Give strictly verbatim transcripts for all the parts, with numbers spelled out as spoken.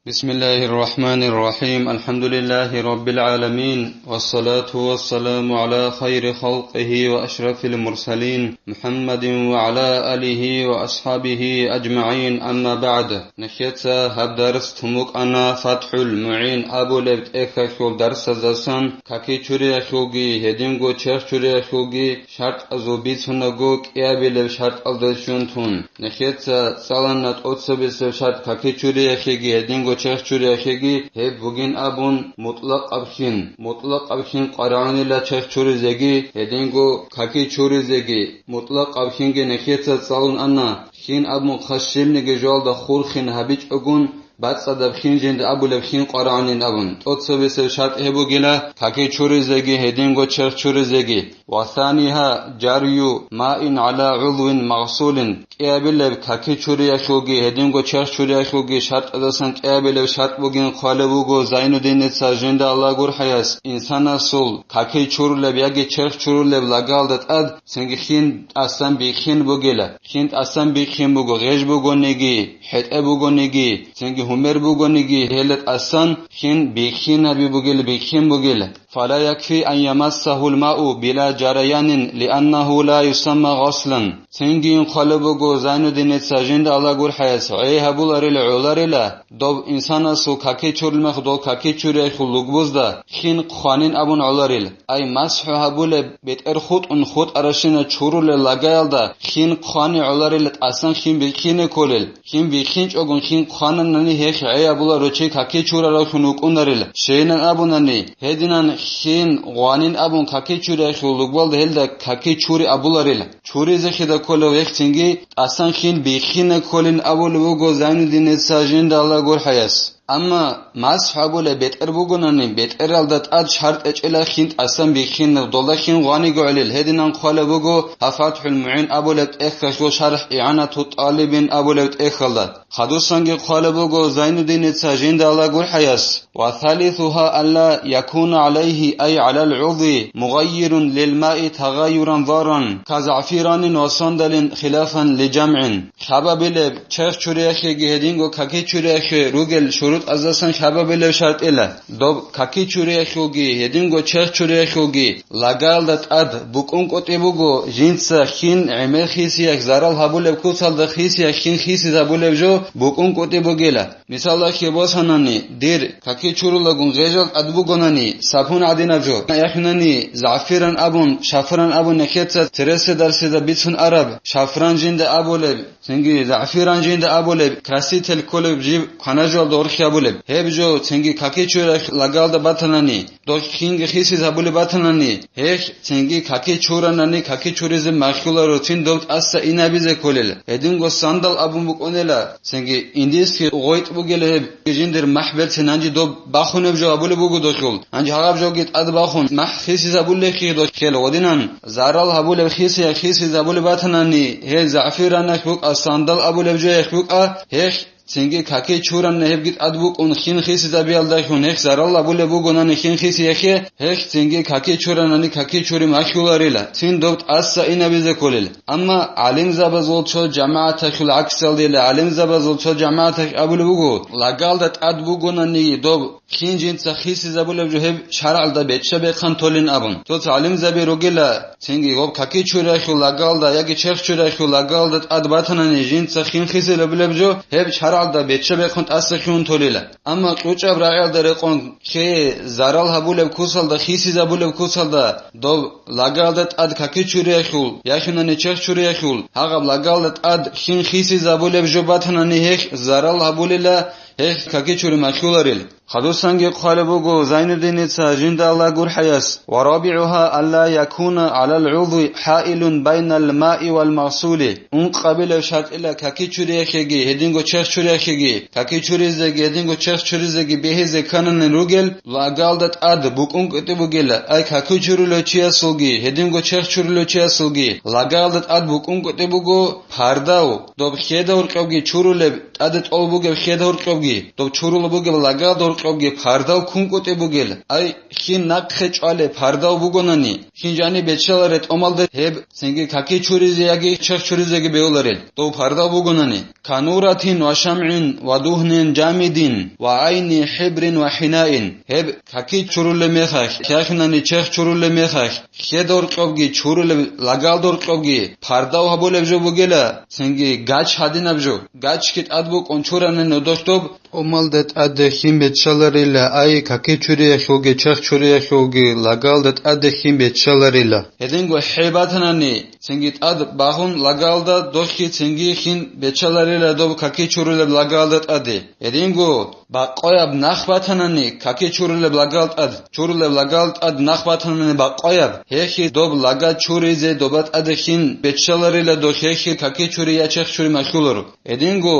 بسم الله الرحمن الرحيم. الحمد لله رب العالمين. والصلاة والسلام على خير خلقه وأشرف المرسلين محمد وعلى آله وأصحابه أجمعين. أما بعد. Нехеца гьаб дарс тумукъана ФатхӀул МугӀин абулеб тӀехьалъул дарсаздасан каки чуриялъулги, гьединго черх чуриялъулги шартӀазул бицунаго кӀиабилеб шартӀалда щун тун. Нехеца цӀалана тӀоцебесеб шартӀ каки чуриялъеги гьединго черх чуриялъеги гьеб бугин абун мутӀлакъаб хин. МутӀлакъаб хин къварагӀунила черх чуризеги, гьединго каки чуризеги. МутӀлакъаб хинги нехеца цӀалун ана, хин абун хъащибниги жоялда хур хин гьабичӀогун, бацӀцӀадаб хин жинда абулеб хин къварагӀунин абун. ТӀоцебесеб шартӀ гьеб бугила, каки чуризеги гьединго черх чуризеги. Ва саниха жарю маин гӀала гӀудвин магъсулин. КӀиабилеб каки чуриялъулги гьединго черх чуриялъулги шартӀаздасан кӀиабилеб шартӀ бугин хъвалеб буго Зайнуддиница жинда Аллагь гурхӀаяс, инсанасул каки чурулеб яги черх чурулеб лагалда тӀад цинги хин тӀасан биххин бугила. Хин тӀасан биххин буго, гъеж бугониги, хӀетӀе бугониги, цинги гьумер бугониги, гьелда тӀасан хин биххин гьаби бугила, биххин бугила. فلا يكفي أن يمسه الماء بلا جريان لأنه لا يسمى غسلا. Цинги хъвалеб буго Зайнуддиница жинда Аллагь гурхӀаяс гӀей гьабуларила гӀоларила, доб инсанасул каки чурулмах дол каки чуриялъул лугбузда хин хъванин абун гӀоларил. Ай масхӀу гьабулеб бетӀер хутӀун хутӀаращина чурулел лагаялда хин хъвани гӀоларила тӀасан хин биххине кколел. Хин биххинчӀогун хин хъвананани гьехь гӀей абуларо чи каки чураравлъун вукӀунарила. Щейнан абунани, гьединан хин гъванин абун каки чуриялъул лугбалда гьелда каки чури абуларила. Чуризехида кколев гьехцинги тӀасан хин биххине кколин абулеб буго Зайнуддиница жинда Аллагь гурхӀаяс. Амма масхӀ гьабулеб бетӀер бугонани, бетӀералда тӀад шартӀ гьечӀила хин тӀасан биххинаб, долда хин гъваниго гӀолил, гьединан хъвалеб буго гьаб ФатхӀул МугӀин абулеб тӀехьалъул шархӀ ИгӀанату ТӀалибин абулеб тӀехьалда. Хадусанги хъвалеб буго Зайнуддиница жинда Аллагь гурхӀаяс, وثالثها ألا يكون عليه أي على العضو مغير للماء تغيرا ضارا كزعفران وصندل خلافا لجمع. Лъабабилеб черх чуриялъеги гьединго каки чуриялъе ругел шурутӀаздасан лъабабилеб шартӀила. Доб каки чуриялъулги гьединго черх чуриялъулги лагаялда тӀад букӀункӀутӀи буго, жинца хин гӀемер хисиялъ зарал гьабулеб куцалда хисиялъ хин хисизабулеб жо букӀункӀутӀи бугила. Мисалалъе босанани, дир каки чурулагун гъежал тӀад бугонани, сапун гӀадинаб жо, яхинани, загӀфиран абун, шафран абун нехеца цереседарсида бицун араб, шафран жинда абулеб, цинги загӀфиран жинда абулеб, краситель кколеб жиб кванажалда урхьи абулеб. Гьеб жо цинги каки чуриялъ лагалда батанани, дол хинги хисизабулеб батанани, гьелъ цинги каки чуранани каки чуризе махьуларо, цин доб тӀаса инабизе кколел. Гьединго сандал абун букӀунела, цинги индийский гъойтӀ бугел гьеб, жиндир махӀ берцин гьанже доб бахунеб жо абулеб буго долъул. Гьанже гьагъаб жоги тӀад бахун, махӀ хисизабулелъи долъел гъодинан, зарал гьабулеб хисиялъ хисизабулеб батанани, гьел загӀфиранахъ букӀа, сандал абулеб жояхъ букӀа, гьелъ цинги каки чуранна гьебги тӀад букӀун хин хисизабиялдалъун гьелъ зарал абулеб бугонани хин хисиялъе, гьелъ цинги каки чуранани каки чури махьуларила, цин доб тӀаса инабизе кколел. Амма гӀалимзабазул цо жамагӀаталъул гӀаксалдила, гӀалимзабазул цо жамагӀаталъ абулеб буго, лагалда тӀад бугонани доб хин жинца хисизабулеб жо гьеб шаргӀалда бечча-бехъан толин абун. Цо-цо гӀалимзаби ругела, цинги гьоб каки чуриялъул лагалда яги черх чуриялъул лагалда тӀад батанани жинца хин хисилабулеб жо гьеб шаргӀалда бечча-бехъун тӀаса хьун толила. Амма кьучӀаб рагӀиялда рекъон, хе, зарал гьабулеб кусалда, хисизабулеб кусалда, доб лагалда тӀад каки чуриялъул, яхинани черх чуриялъул, гьагъаб лагалда тӀад хин хисизабулеб жо батанани гьелъ зарал гьабулила, гьелъ каки чури махьуларил. Хадусанги хъвалеб буго Зайнуддиница жинда Аллагь гурхӀаяс, ورابعها ألا يكون على العضو حائل بين الماء والمغسول. Ункъабилеб шартӀила каки чуриялъеги гьединго черх чуриялъеги, каки чуризеги гьединго черх чуризеги бегьизе ккананин ругел, лагалда тӀад букӀункӀутӀи бугела, ай каки чурулев чиясулги гьединго черх чурулев чиясулги лагалда тӀад букӀункӀутӀи буго пардав, доб хеда гьоркьобги чурулеб, тӀаде тӀол бугеб хеда гьоркьобги. доб чурулеб бугеб лагал доркьобги пардав ккункӀутӀи бугел, ай, хин нахъе чӀвалеб пардав бугонани, хин жаниб бечеларе тӀомалда гьеб цинги каки чуризе яги черх чуризеги бегьуларел, дов пардав бугонани, кануратин ва шамгӀин ва дугьнин жамидин ва гӀайни хӀибрин ва хӀинаин, гьеб каки чурулеб мехалъ, хехнани черх чурулеб мехалъ, хе доркьобги чурулеб лагал доркьобги пардав гьабулеб жо бугела, цинги гач гьадинаб жо, гачги тӀад букӀун чуранани дос доб, тӀомалда тӀаде хин беччаларила, ай, каки чуриялъулги черх чуриялъулги лагалда тӀаде хин беччаларила. Гьединго хӀе батанани, цинги тӀад багьун лагалда дохги цинги хин беччаларила доб каки чурулеб лагалда тӀаде. Гьединго бакъояб нах батанани, каки чурулеб лагал тӀад, чурулеб лагал тӀад нах батанани бакъояб, гьехги доб лага чуризе доба тӀаде хин беччаларила дох, гьехги каки чури я черх чури махьуларо. Гьединго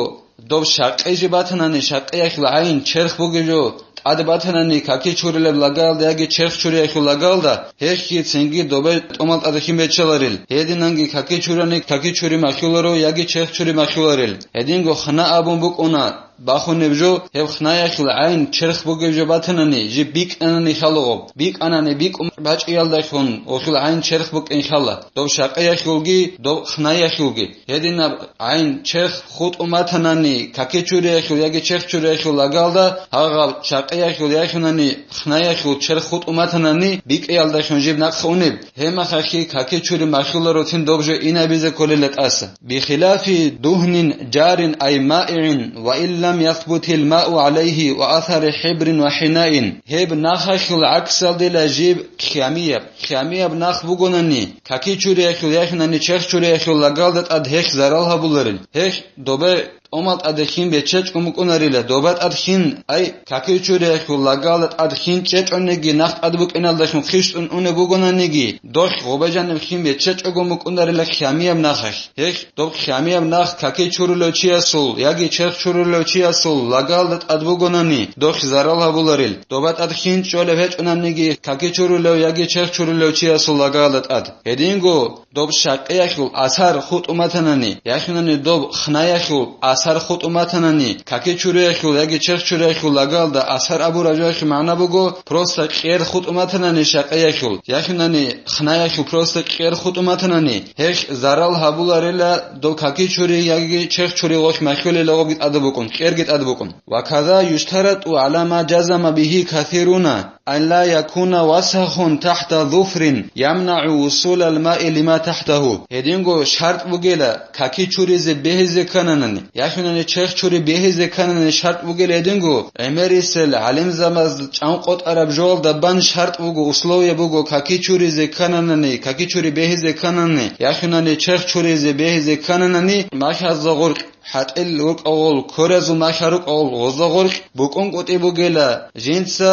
доб шакъи жи батанани, шакъиялъул гӀайн черх бугеб жо тӀад батанани, каки чурулеб лагалда яги черх чуриялъул лагалда, гьехги цинги добе тӀомал тӀаде хин беччаларил. Гьединанги каки чурани, каки чури махьуларо яги черх чури махьуларил. Гьединго хна абун букӀуна бахунеб жо, гьеб хнаялъул гӀайн черх бугеб жо батанани, жиб бикӀанани хьалагъоб, бикӀанани бикӀун бачӀиялдалъун гьелъул гӀайн черх букӀин хьала, доб шакъиялъулги, доб хнаялъулги. Гьединаб гӀайн черх хутӀун батанани, каки чуриялъул яги черх чуриялъул лагалда, гьагъаб шакъиялъул яхинани хнаялъул черх хутӀун батанани, бикӀиялдалъун жиб нахъ унеб, гьеб мехалъги каки чури махьуларо цин доб жо инабизе кколела тӀаса. Бихилафи дугьнин жарин ай маигӀин ва ин лам ясбутил мау гӀалайгьи ва асари хӀибрин ва хӀинаин. Гьеб нахалъул гӀаксалдила жиб хьамияб. Хьамияб нах бугонани, каки чуриялъул яхинани черх чуриялъул лагалда тӀад гьехь зарал гьабуларил. Гьехь добе тӀомал тӀаде хин беччачӀго мукӀунарила, доба тӀад хин, ай, каки чуриялъул лагалда тӀад хин чӀечӀониги, нах тӀад букӀиналдалъун хищтӀун унеб бугонаниги, дохь гъоба жаниб хин беччачӀого мукӀунарила хьамияб нахалъ. Гьехь доб хьамияб нах каки чурулев чиясул яги черх чурулев чиясул лагалда тӀад бугонани, дохь зарал гьабуларил. Доба тӀад хин чӀолеб гьечӀонаниги, каки чурулев яги черх чурулев чиясул лагалда тӀад. Гьединго доб шакъиялъул асар хутӀун батанани, яхинани доб хнаялъул асар хутӀун батанани, каки чуриялъул яги черх чуриялъул лагалда асар абураб жоялъул магӀна буго, просто кьер хутӀун батанани шакъиялъул, яхинани хнаялъул просто кьер хутӀун батанани, гьехь зарал гьабуларила доб каки чури яги черх чури гъолъ махьулел гъобги тӀад букӀун, кьерги тӀад букӀун. Ва каза юштарату гӀала ма жазама бигьи касируна. Ан ла якуна васахун тахта зуфрин ямнагӀу вусулал маи лима тахтагьу. Гьединго шартӀ бугела, каки чуризе бегьизе ккананани, яхинани черх чури бегьизе ккананани шартӀ бугела гьединго, гӀемерисел гӀалимзабаз чӀанкъотӀараб жоялда бан шартӀ буго, условие буго, каки чуризе ккананани, каки чури бегьизе ккананани, яхинани черх чуризе бегьизе ккананани, махьазда гъоркь хӀатӀил рукӀа гъол, кверазул махьа рукӀа гъол гъоза гъоркь букӀункӀутӀи бугела, жинца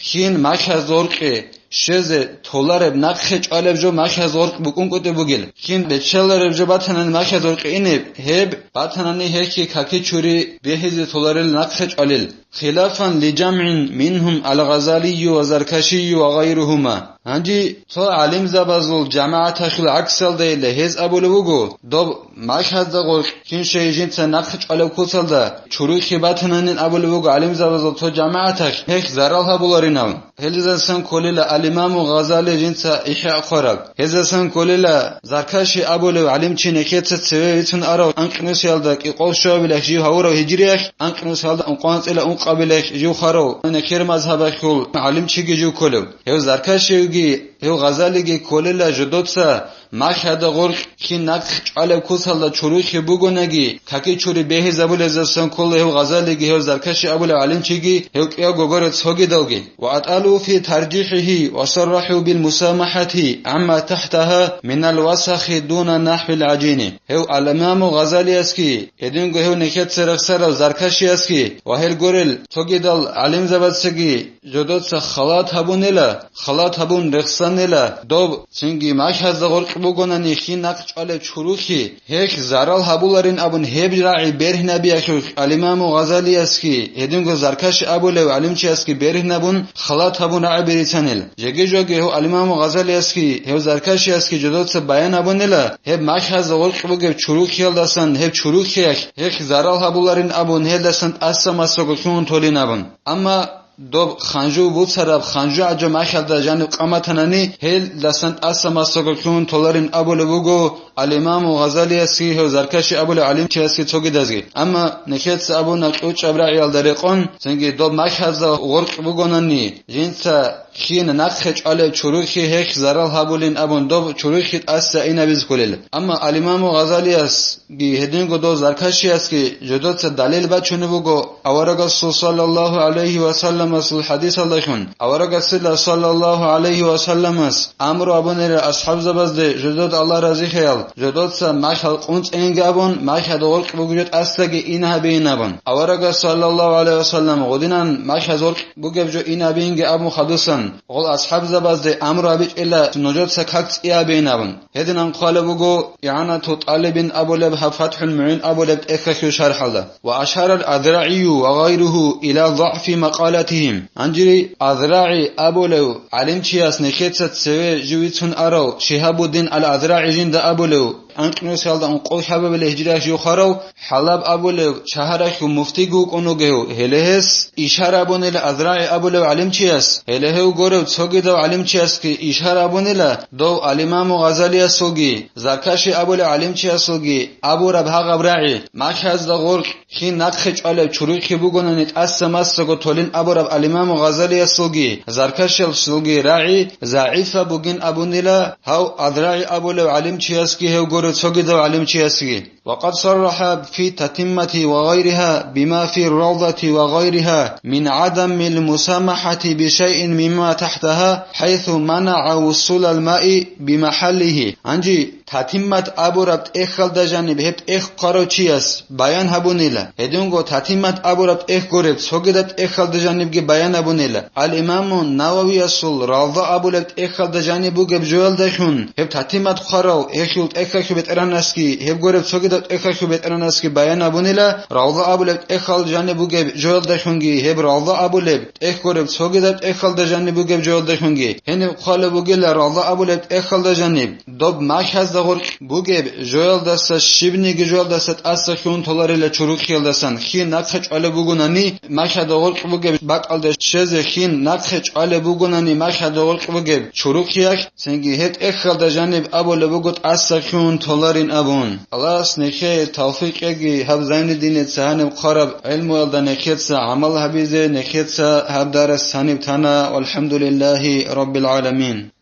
хин махьазда гъоркье щвезе толареб нахъе чӀвалеб жо махьазда гъоркь букӀункӀутӀи бугел. Хин беччалареб жо батанани махьазда гъоркье инеб, гьеб батанани гьехье каки чури бегьизе толарел нахъе чӀвалел. Хилафан ли жамгӀин мингьум ал-Гъазалийю ва Заркашийю ва гъайругьума. Гьанже цо гӀалимзабазул жамагӀаталъул гӀаксалдайила гьез абулеб буго, доб махьазда гъоркь, хин щай жинца нахъ чӀвалеб куцалда чурухъе батананин абулеб буго гӀалимзабазул цо жамагӀаталъ, гьехь зарал гьабуларинав. Гьелдасан кколила ал-Имаму Гъазали жинца ИхӀя хъвараб. Гьездасан кколила Заркаши абулев гӀалимчи нехеца цеве вицун арав анкьнусиялда кӀикъол щуабилахь жив гьавурав гьижриялъ, анкьнусиялда ункъоанцӀила ункъабилахь жив хварав нехер мазгьабалъул гӀалимчиги жив кколев. Гьев Заркашиевги, гьев Гъазалиги кколила жодоца махьада гъоркь кин нахъ чӀвалеб куцалда чурухъе бугонаги, каки чури бегьизабулезасан ккола гьев Гъазалиги, гьев Заркаши абулев гӀалимчиги, гьев кӀиявго гуреб цогидалги. Ва атӀалу фи таржихӀихӀи ва саррахӀу бил мусамахӀати гӀамма тахӀтагьа минал васахи дуна нахӀвил гӀажини. Гьев ал-Имаму Гъазалиясги, гьединго гьев нехеца рехсарав Заркашиясги ва гьел гурел цогидал гӀалимзабацаги жодоца халат гьабунела, халат гьабун рехсанела, доб цинги махьазда гъоркь бугонани хин нахъ чӀвалеб чурухи, гьелъ зарал гьабуларин абун гьеб рагӀи бергьинабиялъулъ, ал-Имаму Гъазалиясги, гьединго Заркаши абулев гӀалимчиясги бергьинабун, халат гьабун рагӀаби рицанил. Жеги-жоги гьев ал-Имаму Гъазалиясги, гьев Заркашиясги жодоца баян гьабунила, гьеб махьазда гъоркь бугеб чурухиялдасан гьеб чурухиялъ гьелъ зарал гьабуларин абун, гьелдасан тӀаса массаго лъугьун толин абун. Амма доб ханжу буцараб ханжу гӀажаб махьалда жаниб къаматанани, гьелдасан тӀаса массаго лъугьун толарин абулеб буго ал-Имаму Гъазалиясги гьев Заркаши абулев гӀалимчиясги цогидазги. Амма нехеца абуна кьучӀаб рагӀиялда рекъон, цинги доб махьазда гъоркь бугонани, жинца хин нахъе чӀвалеб чурухи гьелъ зарал гьабулин абун доб чурухи тӀаса инабизкулел. Амма ал-Имаму Гъазалияс гьединго дов Заркашиясги жодоца далил бачунеб буго аварагасул саллаллагьу гӀалайгьи ва салламасул хӀадисалдалъун. Аварагасила саллаллагьу гӀалайгьи ва салламас амру абунила асхӀабзабазде, жодода Аллагь разихъаял, жодоца махьал къунцӀейинги абун, махьад гъоркь бугеб жо тӀасаги ин гьабейин абун. Аварагас саллаллагьу гӀалайгьи ва саллам гъудинан махьаз гъоркь бугеб жо ин гьабейинги абун хадусан, гъол асхӀабзабазде амру гьабичӀила нужеца как цӀи гьабейин абун. Гьединан хъвалеб буго ИгӀанату ТӀалибин абулеб гьаб ФатхӀул МугӀин абулеб тӀехьалъул шархӀалда. Ва ашарал АзрагӀию ва гъайругьу ила загӀфи макъалатигьим. Гьанжи АзрагӀи абулев гӀалимчияс нехеца цеве жив вицун арав Шигьабуддин ал-АзрагӀи жинда абулев, анкьнусиялда ункъойлъабабилеб гьижриялъ жив хварав, ХӀалаб абулев шагьаралъул муфтиги вукӀун вугев, гьеле гьес ишара абунила АзрагӀи абулев гӀалимчияс, гьеле гьев гурев цогидав гӀалимчиясги ишара абунила, дов ал-Имаму Гъазалиясулги, Заркаши абулев гӀалимчиясулги абураб гьагъаб рагӀи, махьазда гъоркь, хин нахъе чӀвалеб чурухи бугонани тӀаса массаго толин абураб ал-Имаму Гъазалиясулги, Заркашиясулги рагӀи загӀипаб бугин абунила гьав АзрагӀи абулев гӀалимчиясги гьев гурев цогидав гӀалимчиясги. وقد صرح في التتمة وغيرها بما في الروضة وغيرها من عدم المسامحة بشيء مما تحتها، حيث منع وصول الماء بمحله. Гьанже Татиммат абураб тӀехьалда жаниб гьеб тӀехь хъварав чияс баян гьабунила. Гьединго Татиммат абураб тӀехь гуреб цогидаб тӀехьалда жанибги баян гьабунила. Ал-Имаму Нававиясул Равда абулеб тӀехьалда жаниб бугеб жоялдалъун гьеб Татимат хъварав гьелъул тӀехьалъул бетӀергьанасги, гьеб гуреб цогидаб тӀехьалъул бетӀергьанасги баян гьабунила, Равда абулеб тӀехьал жаниб бугеб жоялдалъунги гьеб Равда абулеб тӀехь гуреб цогидаб тӀехьалда жаниб бугеб жоялдалъунги. Гьениб хъвалеб бугила Равда абулеб тӀехьалда жаниб. Доб махьазда гъоркь бугеб жоялдаса щибниги жоялдаса тӀаса хьун толарила чурухъиялдасан, хин нахъе чӀвалеб бугонани, махьазда гъоркь бугеб бакӀалде щезе хин нахъе чӀвалеб бугонани, махьазда гъоркь бугеб чурухъиялъ, цинги гьеб тӀехьалда жаниб абулеб буго тӀаса хьун толарин абун. Аллагьас нехее тавфикъ кьеги, гьаб Зайнуддиница гьаниб хъвараб гӀелмуялда нехеца гӀамал гьабизе, нехеца гьаб дарас гьаниб тана. ВалхӀамдулиллагьи раббил гӀаламин.